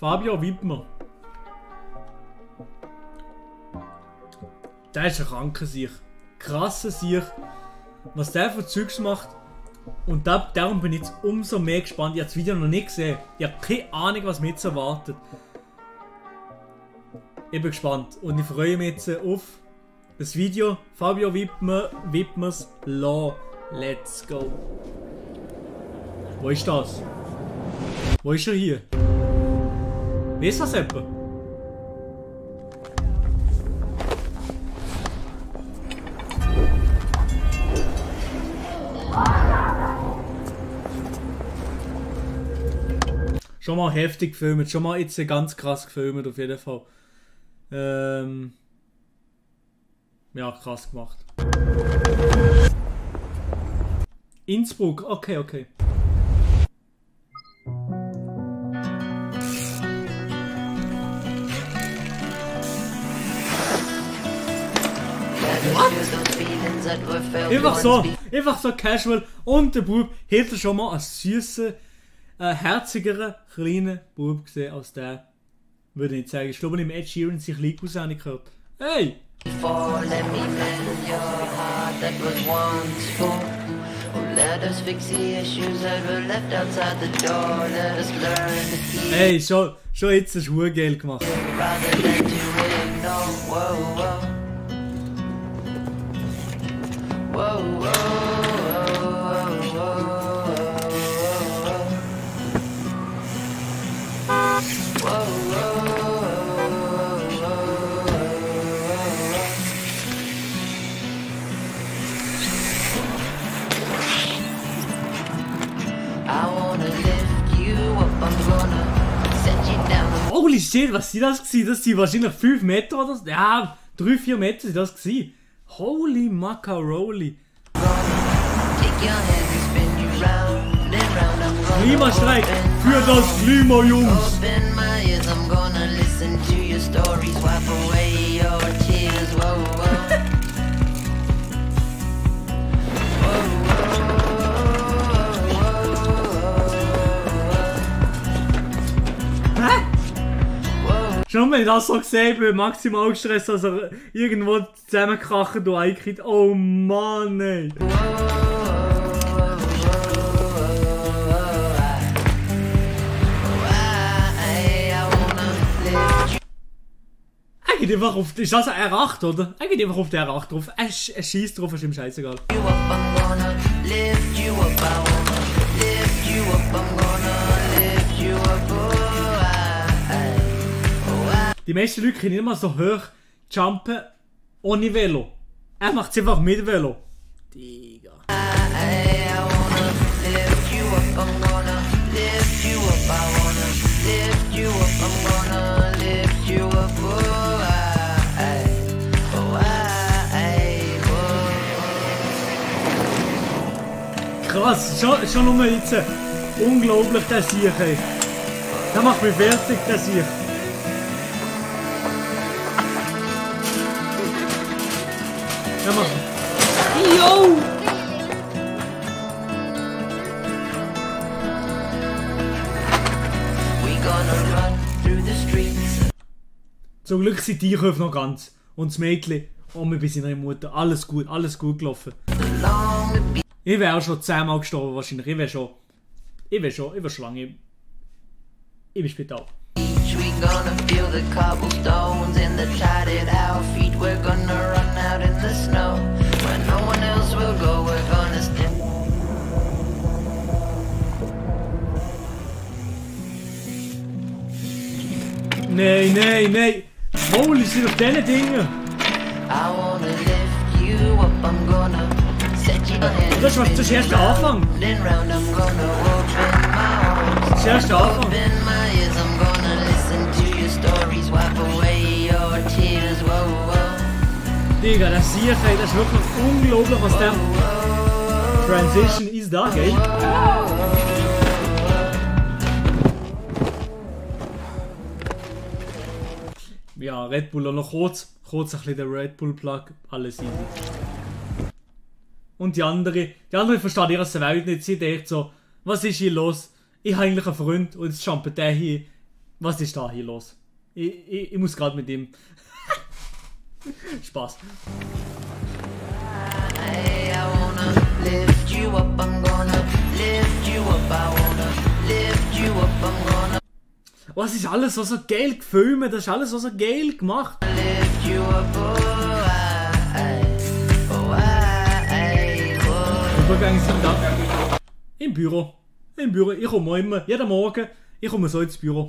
Fabio Wittmer. Der ist ein kranker Sieg. Krasser Sieg. Was der für Zeugs macht. Und darum bin ich jetzt umso mehr gespannt. Ich habe das Video noch nicht gesehen. Ich habe keine Ahnung, was mich jetzt erwartet. Ich bin gespannt. Und ich freue mich jetzt auf das Video. Fabio Wittmers Law. Let's go. Wo ist das? Wo ist er hier? Weiss das jemand? Schon mal heftig gefilmt, schon mal jetzt ganz krass gefilmt auf jeden Fall. Ja, krass gemacht. Innsbruck, okay. Einfach so casual und der Bub hätte schon mal einen süßen, herzigeren, kleinen Bub gesehen als der. Würde ich nicht sagen. Ich glaube, im Ed Sheeran sich Lied aus gehört. Hey! Hey, schon jetzt ein Schuhgel gemacht. Holy shit, was sind das gewesen? Das sind wahrscheinlich 5 Meter oder so. Ja, 3-4 Meter sind das gewesen. Holy Macaroni. Klimastreik für das Klima, Jungs. Schon wenn ich das so gesehen bin, maximal gestresst, dass er irgendwo zusammenkrachen und einkriegt. Oh Mann, ey. Eigentlich einfach auf. Ist das ein R8, oder? Eigentlich einfach auf der R8 drauf. Er schießt drauf, ist ihm scheißegal. Die meisten Leute können nicht mal so hoch jumpen ohne Velo. Er macht es einfach mit Velo. Digga. Krass, schon nur jetzt unglaublich der Sieg. Der macht mich fertig, der Sieg. Ja, mach. Yo! Zum Glück sind die Einkäufe noch ganz. Und das Mädchen und bei seiner Mutter. Alles gut gelaufen. Ich wäre auch schon 10-mal gestorben wahrscheinlich. Ich wäre schon lange im Spital. We gonna feel the cobblestones in the tatted our feet. We're gonna run out in the snow when no one else will go. We're gonna stand. Nein. Holy shit auf diesen Dingen. I wanna lift you up. I'm gonna set you down. Das ist der erste Anfang. Das erste Anfang. Digga, das sehe ich, das ist wirklich unglaublich, was der Transition ist da, gell? Ja, Red Bull noch kurz ein bisschen der Red Bull Plug, alles easy. Und die andere versteht ihre Welt nicht, sie denkt so, was ist hier los? Ich habe eigentlich einen Freund und jetzt jumpt der hier Was ist da hier los? Ich muss gerade mit ihm. Spaß. Oh, es ist alles so geil gefilmt, das ist alles so geil gemacht. Übergang sind da. Im Büro. Im Büro. Ich komme immer, jeden Morgen, ich komme so ins Büro.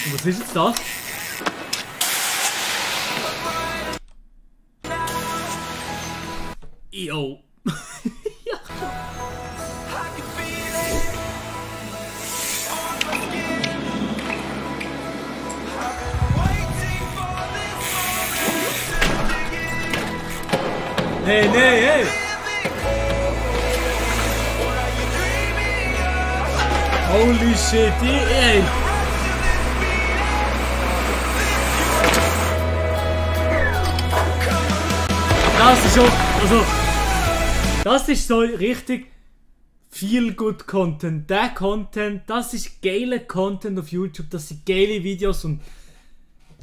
Und was ist jetzt das? Yo. Ja. Hey, nee, hey. Holy shit, ey. Das ist so, also, das ist so richtig viel good Content. Der Content, das ist geiler Content auf YouTube, das sind geile Videos und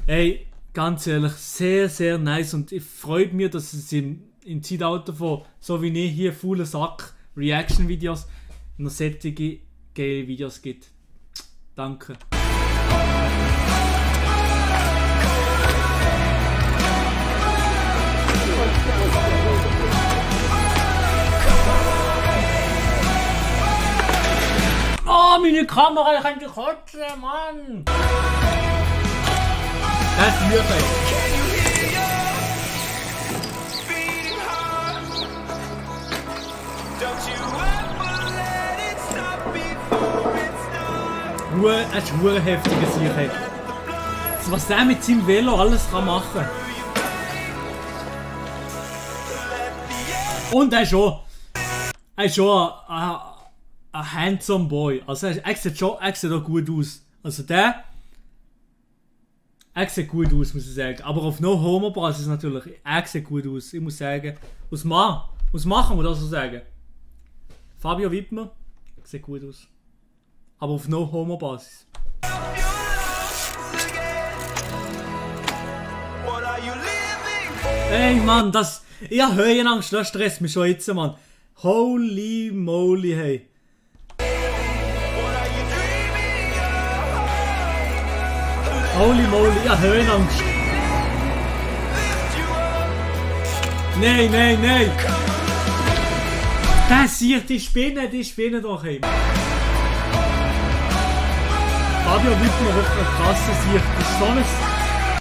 ey, ganz ehrlich, sehr, sehr nice und ich freue mich, dass es im Zeitalter von, so wie ich hier, faulen Sack, Reaction-Videos, noch solche geile Videos gibt. Danke. Oh, meine Kamera, ich kann die kotzen, Mann! Das ist mir es ist ein heftiger Sieg. Was der mit seinem Velo alles kann machen. Und er ist schon ein handsome Boy. Also er sieht auch gut aus. Also er sieht gut aus, muss ich sagen. Aber auf No-Homo-Basis natürlich. Er sieht gut aus. Ich muss sagen, aus Machen muss ich so sagen. Fabio Wittmer sieht gut aus. Aber auf No-Homo-Basis. Ey Mann, das... Ich hab Höhenangst, das stresst mich schon jetzt, Mann. Holy moly, hey. Holy moly, ich hab Höhenangst. Nein, nein, nein. Das hier, die Spinne doch, hey. Fabio Wittmer, wirklich ein krasses Sicht. Das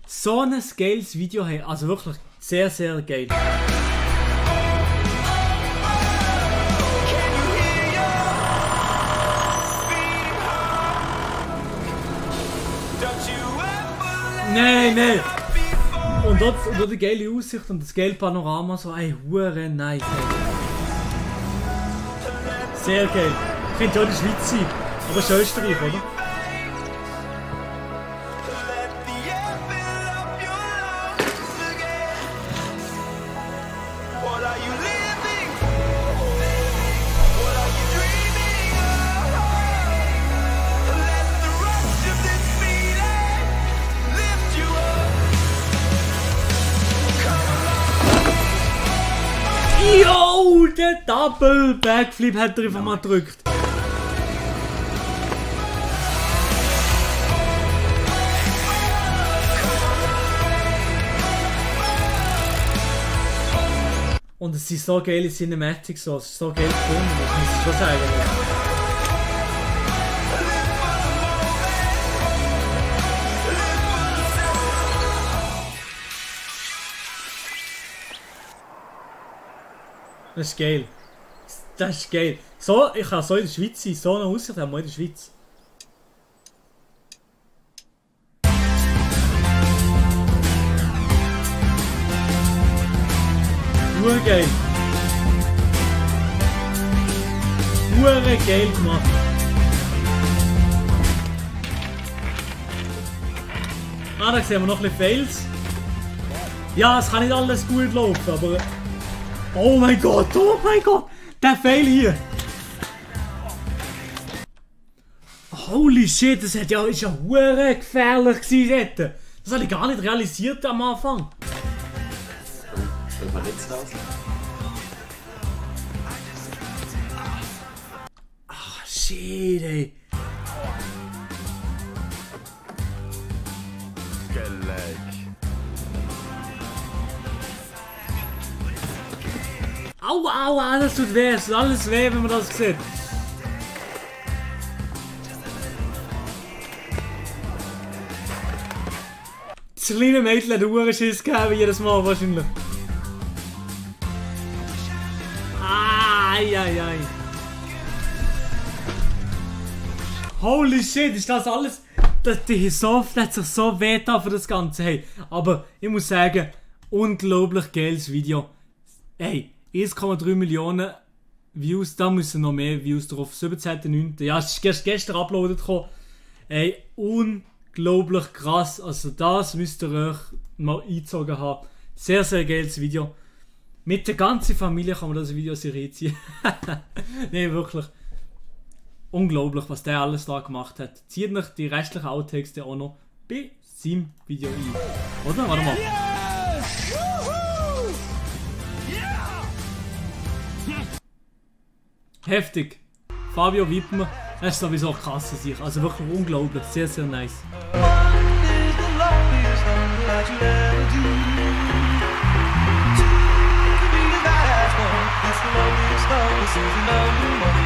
ist so ein geiles Video, hey. Also wirklich sehr, sehr geil. Nein, nein. Und dort die geile Aussicht und das geile Panorama, so ein hure nice, hey. Sehr geil. Könnte ja auch die Schweiz sein, aber es ist Österreich, oder? Yo, der Double Backflip hat er einfach mal gedrückt. Und es sind so geile Cinematics, so. Es ist so geil gefunden, das muss ich schon sagen. Das ist geil. Das ist geil. So, ich kann so in der Schweiz sein, so eine Aussicht haben wir in der Schweiz. Urgeil. Urgeil gemacht. Ah, da sehen wir noch ein bisschen Fails. Ja, es kann nicht alles gut laufen, aber... Oh mein Gott, der Fail hier! Holy shit, das ist ja hure gefährlich gewesen dort. Das habe ich gar nicht realisiert am Anfang. Wer verletzt aus? Ach shit, ey. Aua, aua, das tut weh, es tut alles weh, wenn man das sieht. Das kleine Mädchen hat einen Schiss gegeben, jedes Mal wahrscheinlich. Ai, ai, ai. Holy shit, ist das alles? Das hat sich so weh getan für das Ganze. Hey, aber ich muss sagen, unglaublich geiles Video. Hey, 1,3 Millionen Views, da müssen noch mehr Views drauf. 17.09. Ja, es ist erst gestern uploadet gekommen. Ey, unglaublich krass. Also das müsst ihr euch mal eingezogen haben. Sehr, sehr geiles Video. Mit der ganzen Familie kann man das Video reinziehen. Nee, wirklich. Unglaublich, was der alles da gemacht hat. Zieht euch die restlichen Outtakes auch noch bei seinem Video ein. Oder? Warte mal. Heftig. Fabio Wittmer, er ist sowieso krass an sich. Also wirklich unglaublich. Sehr, sehr nice. It's the loneliest love, this is the number one.